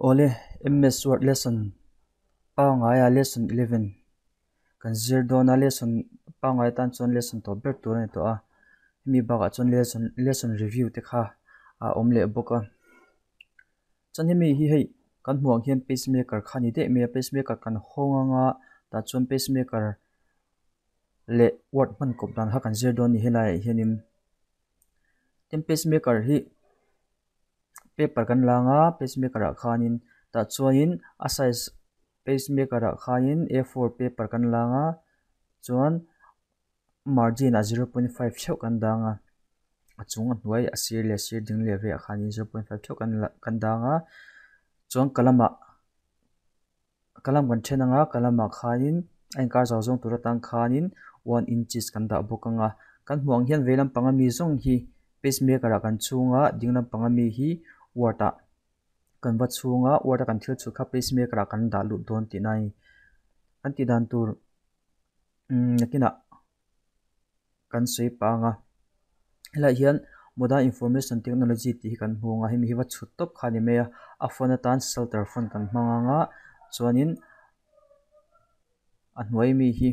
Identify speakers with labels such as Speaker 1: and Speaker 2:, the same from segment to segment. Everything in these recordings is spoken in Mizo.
Speaker 1: Awle, MS Word lesson pangngaia lesson 11 kan zir dawn a, lesson pangngai atan chuan lesson tawp ber tur a ni tawh a, hemi bakah chuan lesson lesson review te kha a awm leh bawk a. Chuan hemi hi hei kan hmuh ang hian pacemaker kha a ni daih mai a, pacemaker kan hawng anga tah chuan pacemaker leh word hman kawp dan kha kan zir dawn a ni helaiah hianin tin pacemaker hi paper kan la anga pacemaker ah khanin tah chuanin a size pacemaker ah khanin a four paper kan la anga chuan margin ah 0.5 theuh kan dang a a chung a hnuai a sir leh sir ding leh velah khanin 0.5 theuh kan la kan dang a chuan kalam ah kalam kan then anga kalam ah khanin a inkar zau zawng tur atan khanin one inches kan dah bawk anga kan hmuh ang hian vei lampang ami zawng hi pacemaker ah kan chhung a ding lampang ami hi ward ah kan va chhung a ward a kan thil chhut kha pacemaker ah kan dah lut dawn tihna a ni kan tih dan tur umm nakinah kan sawi pah ang a helaiah hian modern information technology tih hi kan hmu ang a hemi hi va chhut tawp kha a ni mai a a phone atan shelter phone kan hmang ang a chuanin a hnuai mi hi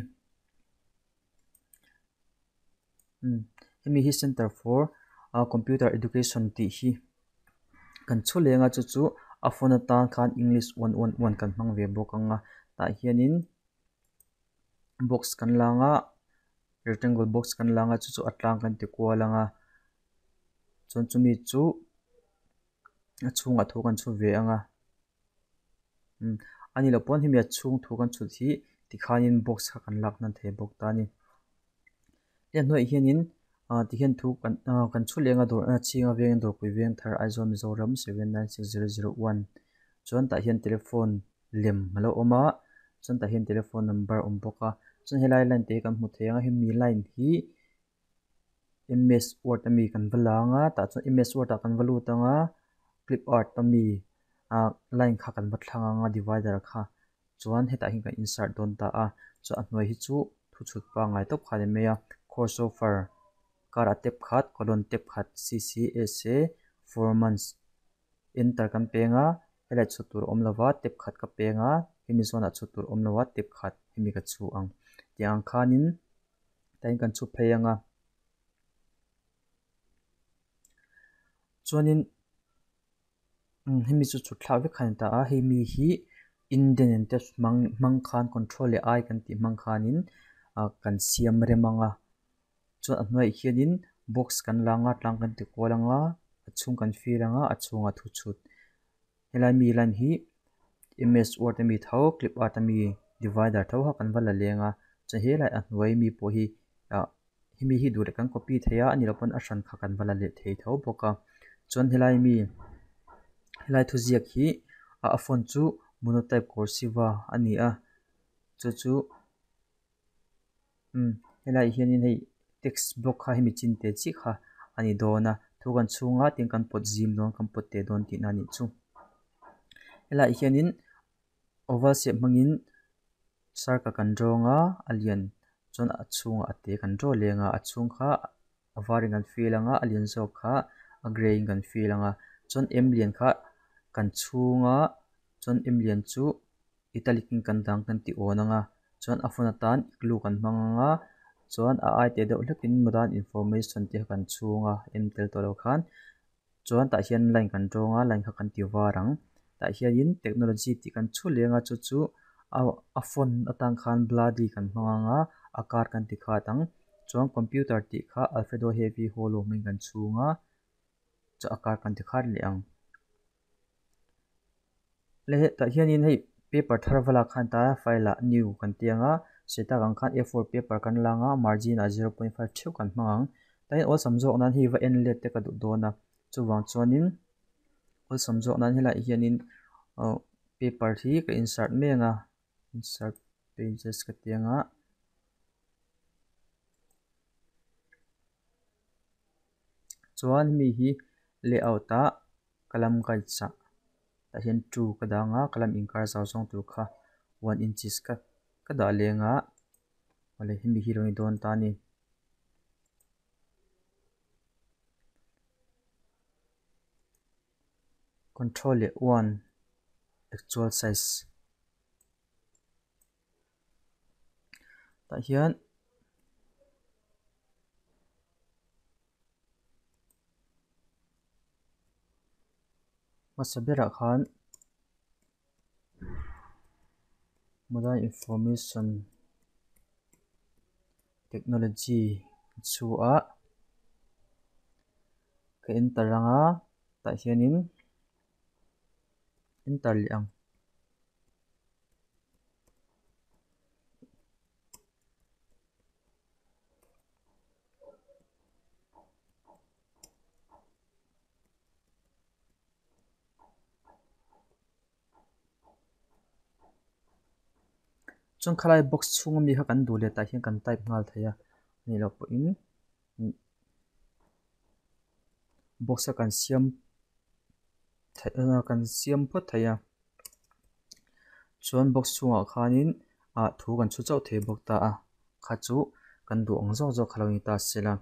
Speaker 1: umm hemi hi center for ah computer education tih hi kan chhu leng a chu chu a phone atan khan english one one one kan hmang ve bawk ang a tah hianin. Box kan la anga rectangle box kan la anga chu chu a tlang kan ti kual anga chuan chumi chu a chhungah thu kan chhu ve anga umm a nih loh pawn hemi a chhung thu kan chhut hi tikhanin box kha kan lak hnan thei bawk ta a ni heng hnuaiah hianin ah tihian thu kan ah kan chhu leh anga dawr chhinga veng dawrpui veng thar Aizawl Mizoram 796001 chuan tah hian telephone lem a lo awm a chuan tah hian telephone number a awm bawk a chuan helai line te hi kan hmu thei ang a hemi line hi ms word ami kan va la ang a tah chuan ms word ah kan va lut ang a clip art ami ah line kha kan va thlang ang a divider kha chuan hetah hian kan insert dawn ta a chuan a hnuai hi chu thu chhut pangngai tawp kha a ni mai a course offer karah tep khat colon tep khat cc_s_a 4 months. Enter kan peng a, helai chhut tur awm lova tep khat ka peng a, hemi zawnah chhut tur awm lova tep khat hemi ka chhu ang. Tiang ang khanin tain kan chhu phei ang a. Chuanin hemi chu chhut thlak vek khan a ni ta a, hei mi hi indent and tabs hmang hmang khan control leh I kan tih hmang khanin kan siam rem ang a. Chuan a hnuaiah hianin box kan la anga tlang kan ti kual anga a chhung kan feel anga a chhungah thu chhut helai mi line hi ms word ami tho clip art ami divider tho kha kan va la leng a chuan helai a hnuai mi pawh hi ah hemi hi duh leh kan copy thei a ani loh pawn a hran kha kan va la leh thei tho bawk a chuan helai mi helai thuziak hi a font chu monotype cursive a ni a chu chu. Umm helaiah hianin hei text block kha hemi chin te chiah kha a ni dawn a thu kan chhung a tin kan pawt zim dawn kan pawt teh dawn tihna a nih chu helaiah hianin oval shape hmangin circle kan drawng a a lian chuan a chhungah a te kan draw leng a a chhung kha a varin kan fill ang a a lian zawk kha a gray in kan fill ang a chuan em lian kha kan chhung a chuan em lian chu. Italic in kan dang kan ti awn ang a chuan a phone atan glue kan hmang ang a chuan a ai teh deuh hlekin modern information te kha kan chhung a em tel tawh lo khan chuan tah hian line kan dawng a line kha kan ti var ang tah hianin technology tih kan chhu leng a chu chu a phone atang khan bloody kan hmang ang a a kar kan ti khat ang chuan computer tih kha alfredo heavy hollow hmangin kan chhung a chu a kar kan ti khat leh ang. Le hetah hianin hei paper thar va lak khan ta file ah new kan ti ang a sawi tak ang khan a four paper kan la ang a margin ah 0.5 theuh kan hmang ang tah hian awlsam zawk nan hei va en let te ka duh dawn a chuvang chuanin awlsam zawk nan helaiah hianin aw paper hi ka insert mai ang a insert pages ka ti ang a. Chuan hemi hi layout ah kalam guides ah tah hian two ka dang a kalam inkar zau zawng tur kha one inches ka ka dah leng a awle hemi hi lo ni dawn ta a ni. Control leh one. Actual size. Tah hian hmasa berah khan modern information technology chhuah ka enter anga tah hianin enter leh ang. Chuan khalai box chhung ami kha kan duh leh tah hian kan type nghal thei a nih loh pawhin box a kan siam theih kan siam phawt thei a chuan box chhungah khanin ah thu kan chhu chauh thei bawk ta a kha chu kan duh ang zawk zawk kha lo ni ta sela.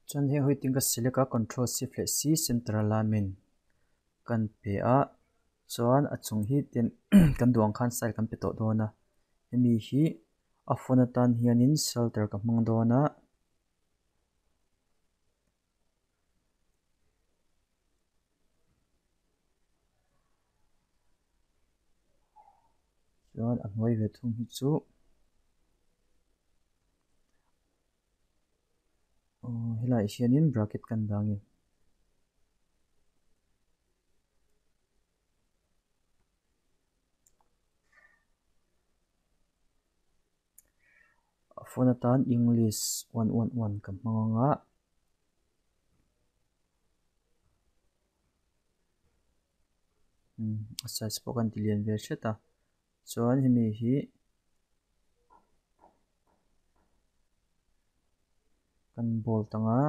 Speaker 1: Chuan heng hawi tin ka select a control shift leh c center alignment kan pe a chuan a chung hi tin kan duh ang khan style kan pe tawh dawn a hemi hi a phone atan hianin shelter ka hmang dawn a. Chuan a hnuai ve thung hi chu aw helaiah hianin bracket kan dah ang e. A phone atan english 111 ka hmang ang a. A size pawh kan ti lian ve hret a chuan hemi hi kan bold ang a.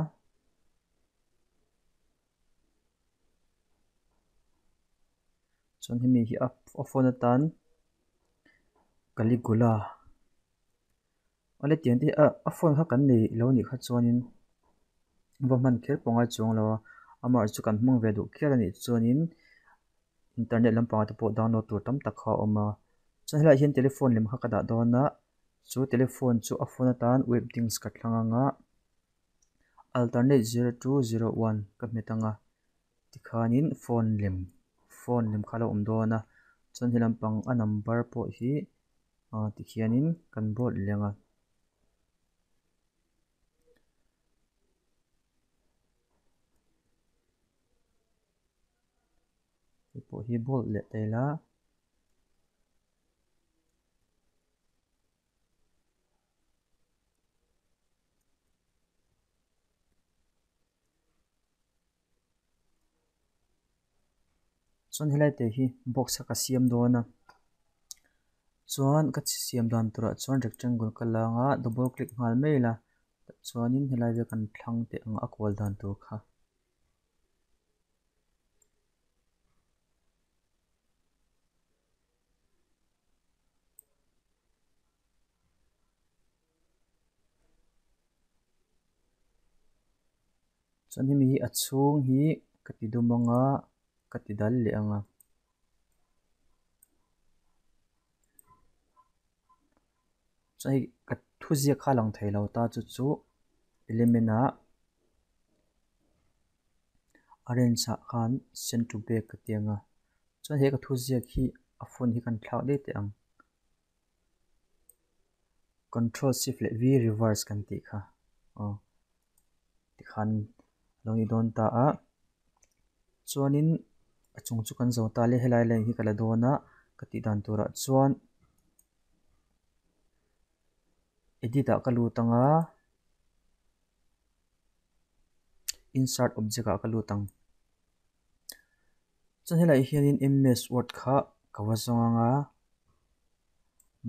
Speaker 1: Chuan hemi hi a phone atan Caligula awle tiang te hi a phone kha kan nei lo anih kha chuanin va hman kher pawh ngai chuang lo a amaherawhchu chu kan hmang ve duh khial anih chuanin internet lampangah te pawh download tur tam tak kha a awm a chuan helaiah hian telephone lem kha ka dah dawn a chu telephone chu a phone atan webdings ka thlang ang a. Alternate 0201 ka hmet ang a tikhanin phone lem phone lem kha a lo awm dawn a chuan he lampang a number pawh hi ah tikhianin kan board leng a. Hei pawh hi bold leh ta ila. Chuan helai te hi box a ka siam dawn a chuan ka siam dan turah chuan rectangle ka la ang a double click nghal mai ila chuanin helai vel kan thlang teh ang a kual dan tur kha. Chuan hemi hi a chhung hi ka ti dum ang a. ka ti dal leh ang a. Chuan hei ka thu ziak kha a lang thei lo ta chu chu element ah arrange ah khan send to back ka ti ang a. Chuan he ka thu ziak hi a font hi kan thlak daih teh ang. Control shift leh V reverse kan tih kha aw tikhan a lo ni dawn ta a. Chuanin a chung chu kan zo ta le helai line hi ka la dawn a ka tih dan turah chuan edit ah ka lut ang a insert object ah ka lut ang. Chuan helaiah hianin ms word kha ka va zawng ang a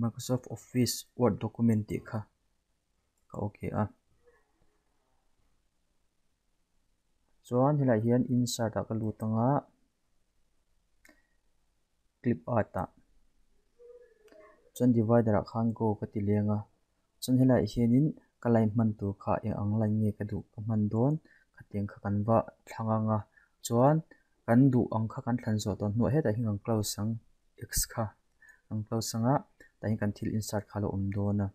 Speaker 1: Microsoft Office Word document tih kha ka okay a. Chuan helaiah hian insert ah ka lut ang a clip art ah chuan divider ah khan go ka ti leng a. Chuan helaiah hianin ka line hman tur kha eng ang line nge ka duh ka hman dawn khatiang kha kan va thlang ang a chuan kan duh ang kha kan thlan zawh tawh hnuah hetah hian kan close ang x kha kan close ang a tah hian kan thil insert kha a lo awm dawn a.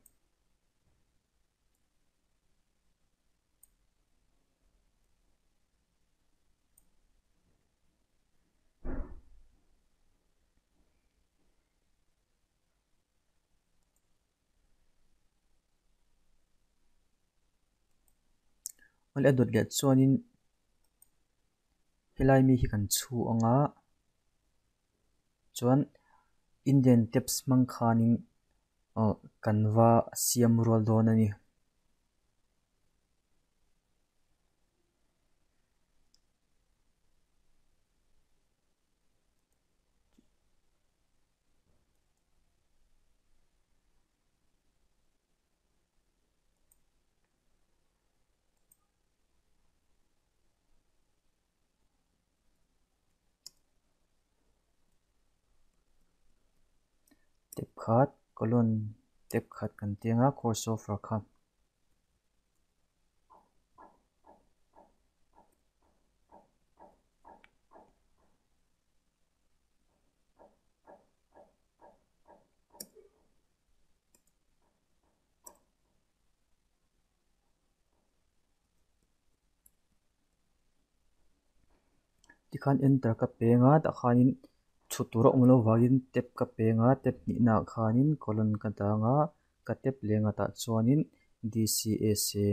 Speaker 1: Awle a dawt leh chuanin helai mi hi kan chhu ang a chuan Indian taps hmang khanin aw kan va siam rual dawn a ni. Tep khat colon tep khat kan ti ang a course offer kha. Tikhan enter ka peng a tah khanin chhut tur a awm loh vangin tap ka peng a tap hnihna ah khanin colon ka dang a ka tap leng a tah chuanin D_C_S_A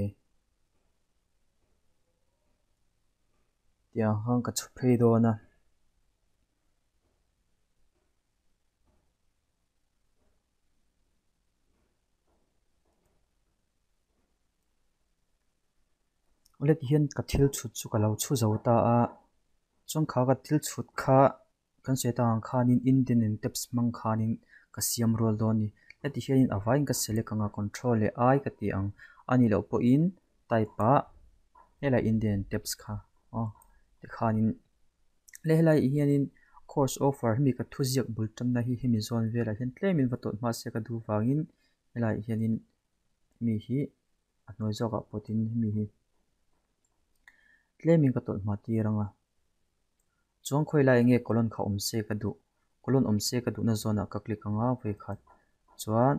Speaker 1: tiang khan ka chhu phei dawn a. Awle ti hian ka thil chhut chu ka lo chhu zo ta a chuan kha ka thil chhut kha kan sawi tak ang khanin Indian and taps hmang khanin ka siam rual dawn a ni heti hianin a vaiin ka select ang a control leh I ka ti ang a nih loh pawhin type ah helai Indian and taps kha aw tikhanin le helai hianin course offer hemi ka thu ziak bul tanna hi hemi zawn velah hian tlemin va tawlh hma se ka duh vangin helaiah hianin mi hi a hnuai zawkah pawhin hemi hi tlemin ka tawlh hma tir ang a chuan khawi laiah nge colon kha awm se ka duh colon awm se ka duhna zawnah ka click ang a vawikhat chuan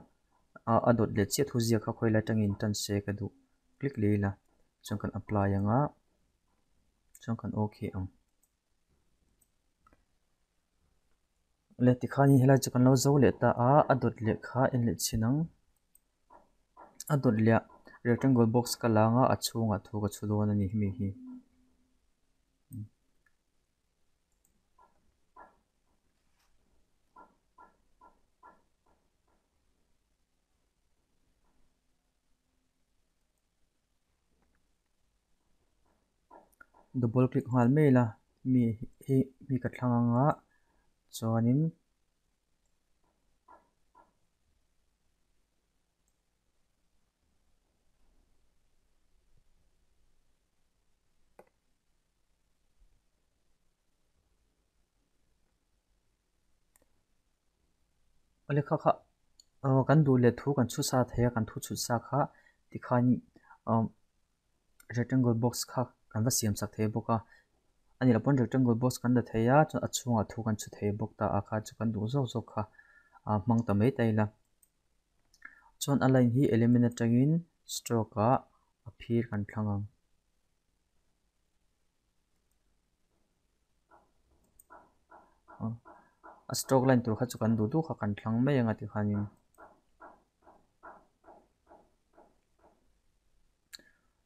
Speaker 1: a dawt leh chiah thu ziak kha khawi lai atangin tan se ka duh click leh ila chuan kan apply ang a chuan kan okay ang. Le tikhanin helai chu kan lo zo leh ta a a dawt leh kha en leh chhin ang a dawt leh rectangle box ka la ang a a chhungah thu ka chhu dawn a ni hemi hi. Double click nghal mai ila mi hi mi ka thlang ang a chuanin awle kha kha aw kan duh leh thu kan chhu sa thei a kan thu chhut sa kha tikhan aw rectangle box kha kan va siam sak thei bawk a. Ani lo pawn rectangle box kan la thei a, chuan a chhungah thu kan chhu thei bawk ta a kha chu kan duh zawk zawk kha hmang ta mai ta ila. Chuan a line hi element atangin stroke ah a phir kan thlang ang. A stroke line tur kha chu kan duh duh kha kan thlang mai ang a tikhanin.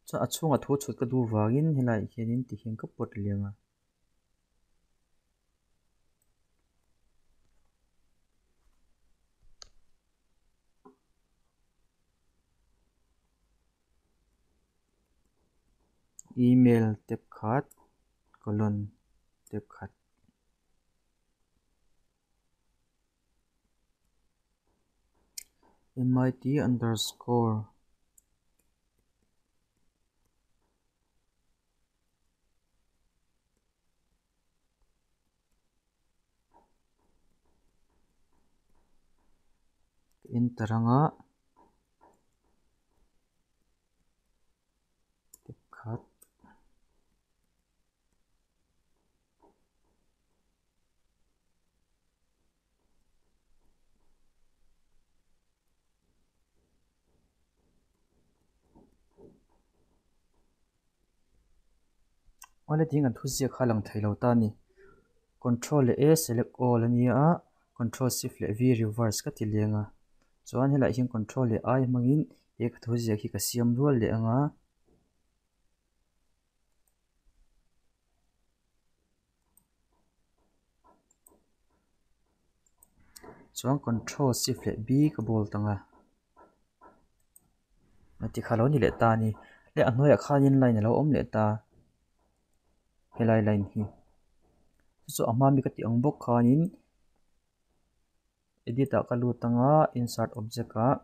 Speaker 1: Chuan a chhungah thu chhut ka duh vangin helaiah hianin tihian ka pawt liang a. Email tep khat colon tep khat. MIT underscore enter anga tep khat. Awle ding an thu ziak kha a lang thei lo ta a ni. Control leh A select all a nia a, control shift leh V reverse ka ti leng a. Chuan helaiah hian control leh I hmangin he ka thu ziak hi ka siam rual leh ang a. Chuan control shift leh B ka bold ang a. Ti kha lo ni leh ta a ni. Leh a hnuaiah khanin line a lo awm leh ta helai line hi. Chu chu a hma mi ka tih ang bawk khanin edit ah ka lut ang a insert object ah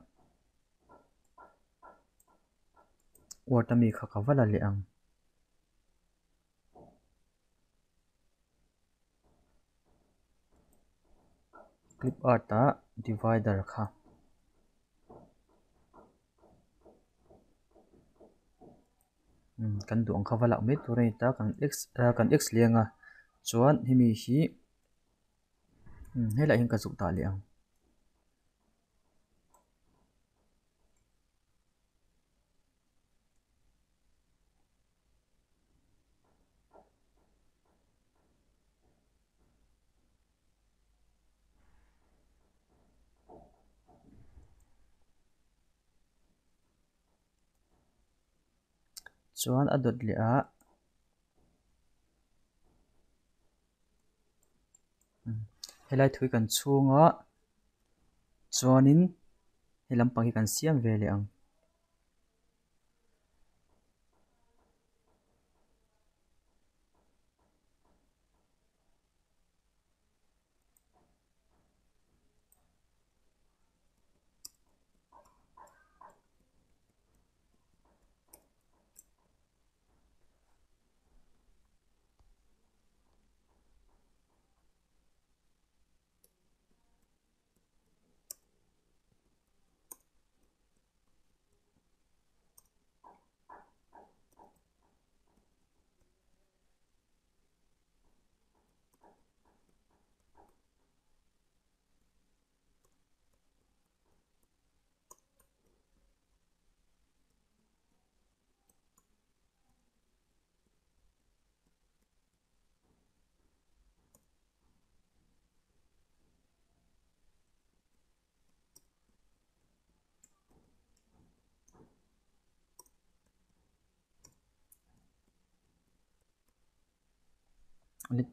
Speaker 1: word ami kha ka va la leh ang. Clip art ah divider kha. Kan duh ang kha va lak mai tur a ni ta kan x kan x leng a chuan hemi hi helaiah hian ka zuk dah leh ang. Chuan a dawt leh ah helai thui kan chhung a chuanin he lampang hi kan siam ve leh ang.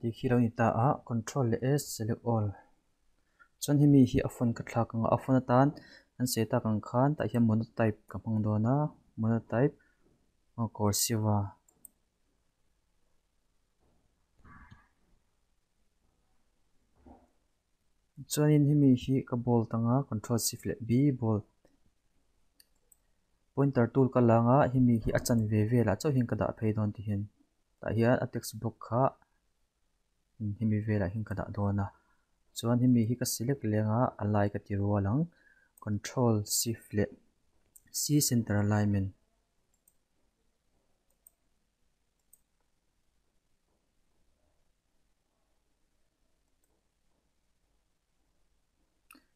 Speaker 1: Tih khi lo ni ta a control leh S select all chuan hemi hi a font ka thlak ang a a font atan an sawi tak ang khan tah hian monotype ka hmang dawn a monotype cursive a. Chuanin hemi hi ka bold ang a control shift leh B bold pointer tool ka la ang a hemi hi a chanve velah chauh hian ka dah phei dawn ti hian tah hian a text box kha hemi velah hian ka dah dawn a chuan hemi hi ka select leh ang a a lai ka ti rual ang control shift leh C center alignment.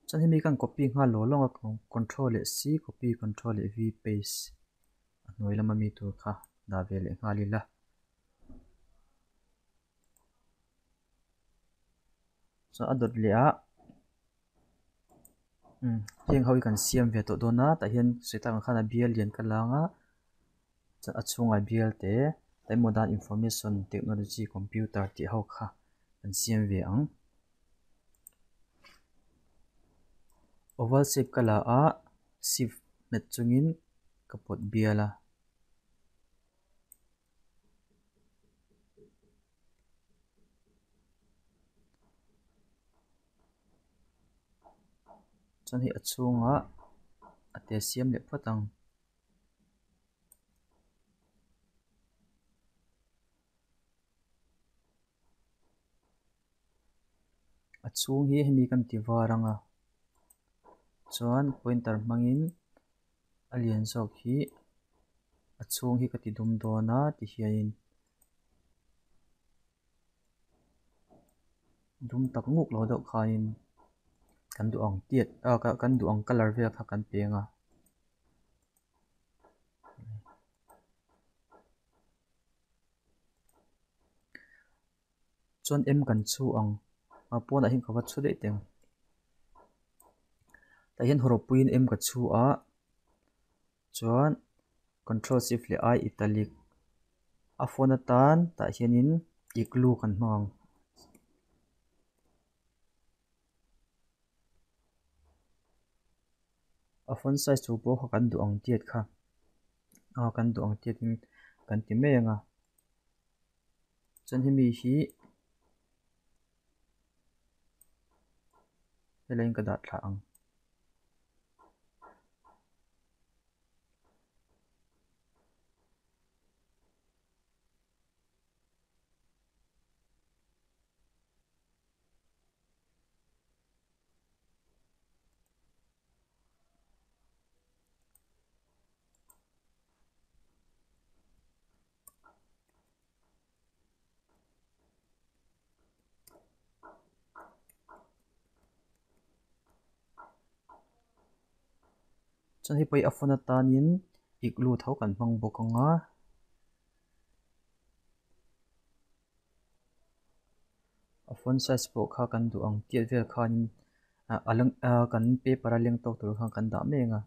Speaker 1: Chuan hemi kan copy nghal law lawng a control leh C copy control leh V paste a hnuai lama mi tur kha dah ve leh nghal ila. Chuan a dawt leh ah heng ho hi kan siam ve tawh dawn a tah hian sawi tak ang khan a bial lian ka lang a chuan a chhungah bial te emaw dan information technology computer tih ho kha kan siam ve ang. Oval shape ka la a shift hmet chungin ka pawt bial a. Chuan hei a chhungah a te siam leh phawt ang. A chhung hi hemi kan ti var ang a chuan pointer hmangin a lian zawk hi a chhung hi ka ti dum dawn a ti hianin dum tak nguk lo deuh khanin kan duh ang tiat ah kan duh ang colour vel kha kan peng a. Chuan M kan chhu ang a pawnah hian ka va chhu daih teh ang tah hian hawrawp puiin M ka chhu a chuan control shift leh I italic a phone atan tah hianin igloo kan hmang ang. A font size chu pawh kha kan duh ang tiat kha ah kan duh ang tiat in kan ti mai ang a chuan hemi hi helai in ka dah thla ang. Chuan hei pawh hi a phone atanin igloo tho kan hmang bawk ang a. A font size pawh kha kan duh ang tiat vel khanin ah a lang ah kan paper a leng tawk tur khan kan dah mek a.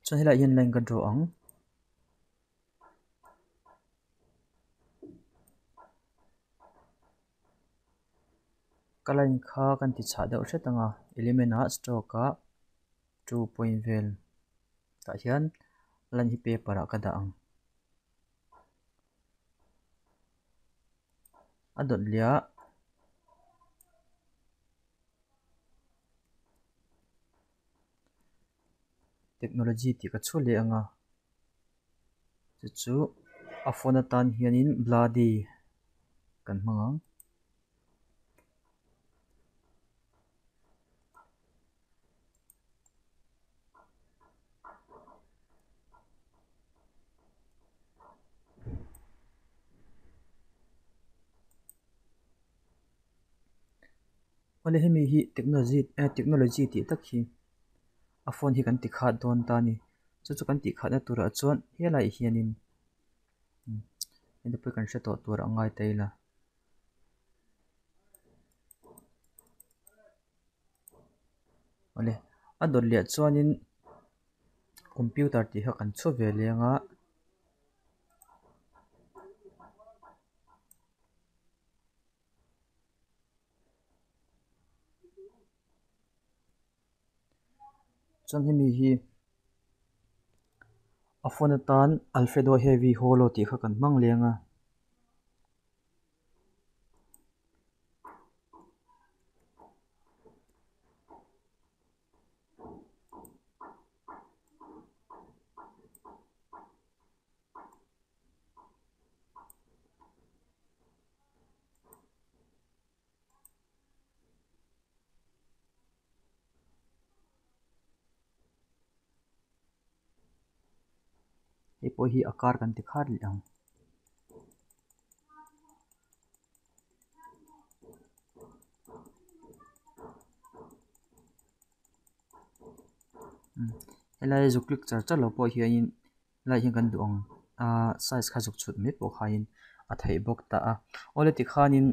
Speaker 1: Chuan helaiah hian line ka draw ang. Ka line kha kan ti chhah deuh hret ang a element ah stroke ah 2 point vel tah hian line hi paper ah ka dah ang. A dawt leh ah technology tih ka chhu leh ang a chu chu a phone atan hianin bloody kan hmang ang. Awle hemi hi technology eh technology tih tak hi a phone hi kan ti khat dawn ta a ni chu chu kan tih khatna turah chuan helaiah hianin heti pawh hi kan hre tawh tur a ngai ta ila. Awle a dawt leh chuanin computer tih kha kan chhu ve leng a. Chuan hemi hi a phone atan alfredo heavy hollow tih kha kan hmang leng a. Hei pawh hi a kar kan ti khat leh ang. Helai zuk click char char lo pawh hianin helai hian kan duh ang a size kha zuk chhut mai pawh khain a theih bawk ta a. Awle tikhanin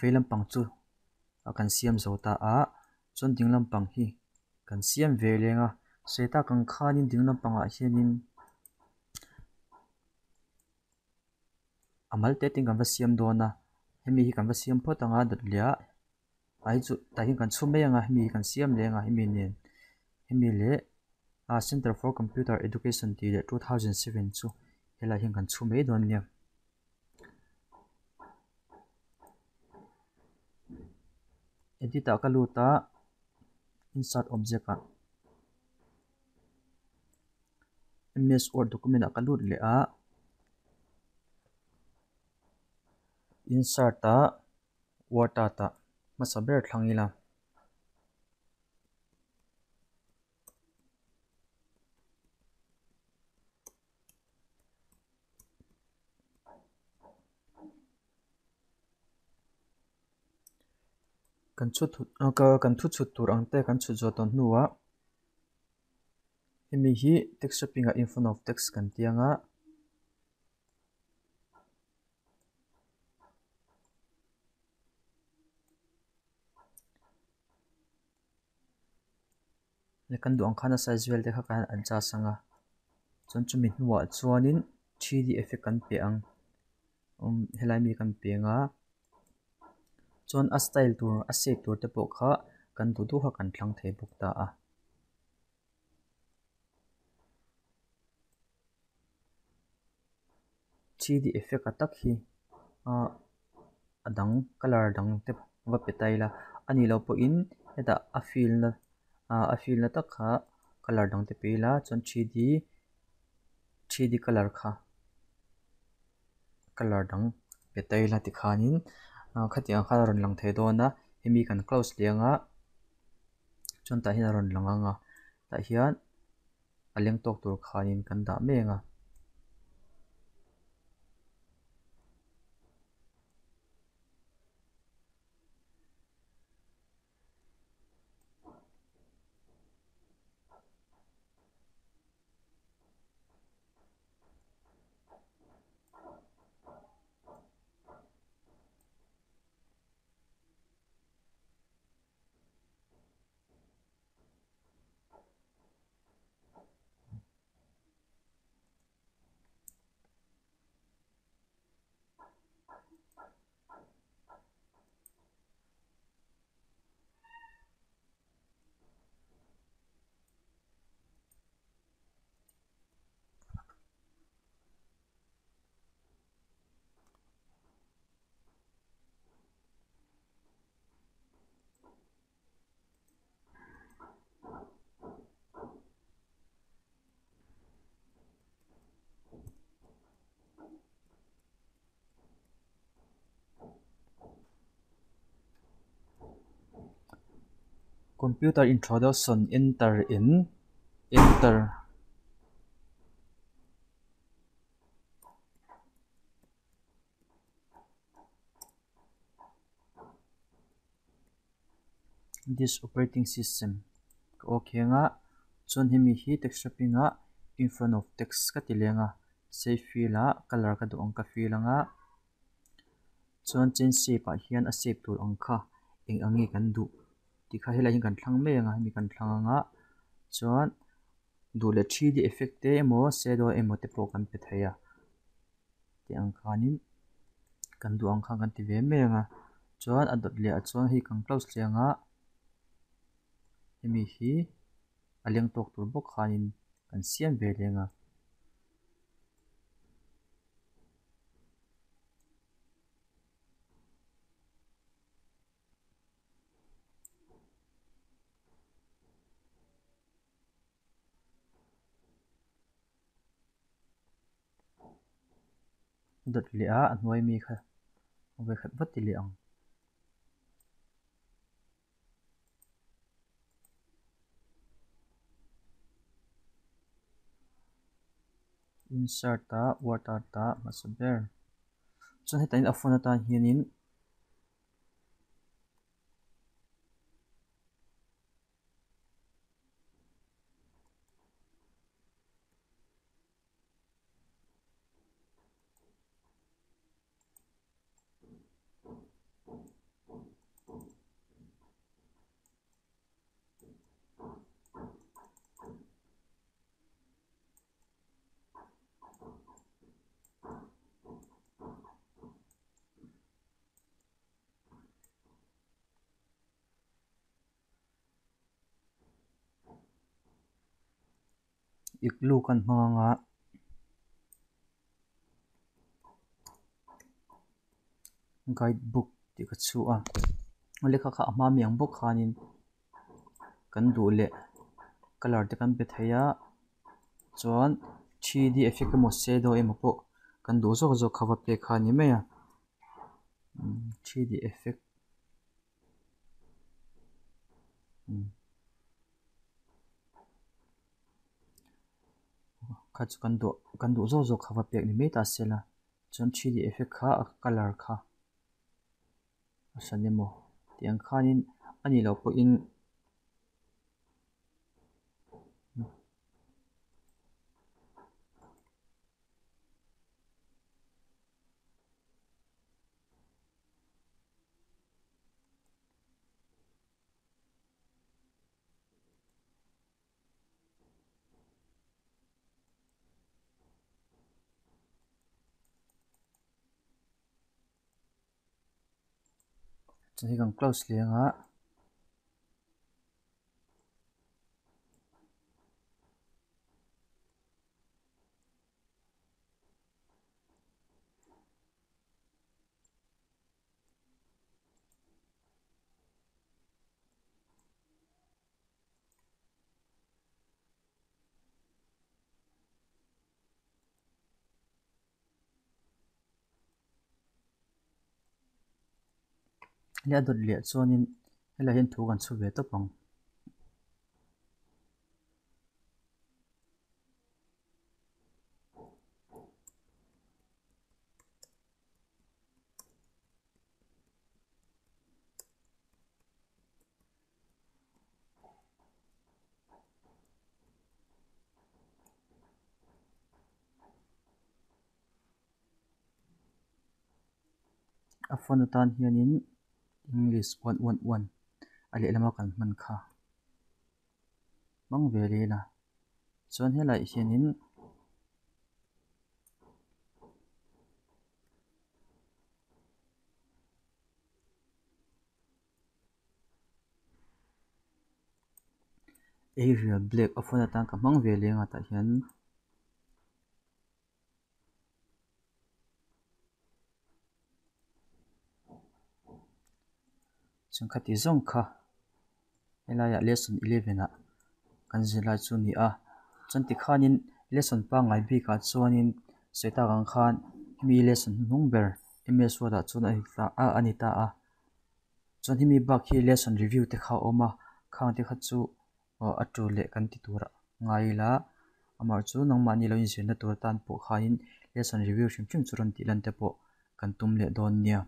Speaker 1: vei lampang chu kan siam zo ta a, chuan ding lampang hi kan siam ve leng a, sawi tak ang khanin ding lampangah hianin a mal te te in kan va siam dawn a, hemi hi kan va siam phawt ang a dawt leh ah ah hi chu tah hian kan chhum mai ang a hemi hi kan siam leh ang a hemi nen hemi leh ah center for computer education tih leh 2007 chu helaiah hian kan chhum mai dawn nia. Edit ah ka lut a insert object ah ms word document ah ka lut leh a insert ah word art ah hmasa ber thlang ila. Kan chhut kan thu chhut tur ang te kan chhut zawh tawh hnuah hemi hi text shopping ah in front of text kan ti ang a. Kan duh ang khan a size vel te kha kan adjust ang a chuan chumi hnuah chuanin 3D effect kan pe ang helai mi kan pe ang a chuan a style tur a shape tur te pawh kha kan duh duh kha kan thlang thei bawk ta a. 3D effect a tak hi ah a dang colour dang te va pe ta ila a nih loh pawhin hetah a fill na ah a fill na tak kha colour dang te pe ila chuan 3D 3D colour kha colour dang pe ta ila tikhanin ah khatiang khan a rawn lang thei dawn a hemi kan close leh anga chuan tah hian a rawn lang ang a tah hian. a leng tawk tur khanin kan dah mai ang a. Computer introduction enter in enter. This operating system ka ok anga chuan hemi hi text shopping ah in front of text ka ti leng a save fill ah colour ka duh ang ka fill anga chuan change shape ah hian a shape tur ang kha eng ang nge kan duh tih kha helai hian kan thlang mai anga hemi kan thlang anga chuan duh leh 3D effect te emaw shadow emaw te pawh kan pe thei a. Tih ang khanin kan duh ang khan kan ti ve mai ang a chuan a dawt leh ah chuan hei kan close leh ang a hemi hi a leng tawk tur bawk khanin kan siam ve leh ang a. Dawt leh a a hnuai mi kha vawi khat vat ti leh ang. Insert ah word art ah hmasa ber. Chuan hetah hian a font atan hianin Igloo kan hmang anga guide book tih ka chhu a a lehkha kha a hma mi ang bawk khanin kan duh leh colour te kan pe thei a chuan 3D effect emaw shadow emaw pawh kan duh zawk zawk kha va pek kha a ni mai a 3D effect. Kha chu kan duh kan duh zawk zawk kha va pek ni mai ta se la chuan 3D effect kha a colour kha a hran emaw tih ang khanin a nih loh pawhin. Chuan hei kan close leh anga. Leh a dawt leh chuanin helaiah hian thu kan chhu ve tawp ang. A phone atan hianin english one one one a lehlama kan hman kha hmang ve leh ila chuan helaiah hianin. Arial black a phone atan ka hmang ve leng a tah hian chuan khati zawng kha helaiah lesson 11 ah kan zirlai chu a ni a chuan tikhanin lesson pangngai bikah chuanin sawi tak ang khan hemi lesson hnuhnung ber ms word ah chuan a ni ta a. Chuan hemi bak hi lesson review te kha a awm a, khang te kha chu aw a tul leh kan ti tur a ngai ila amah chu nangmahni lo inzirna tur atan pawh khain lesson review hrim hrim chu rawn tih lan te pawh kan tum leh dawn nia.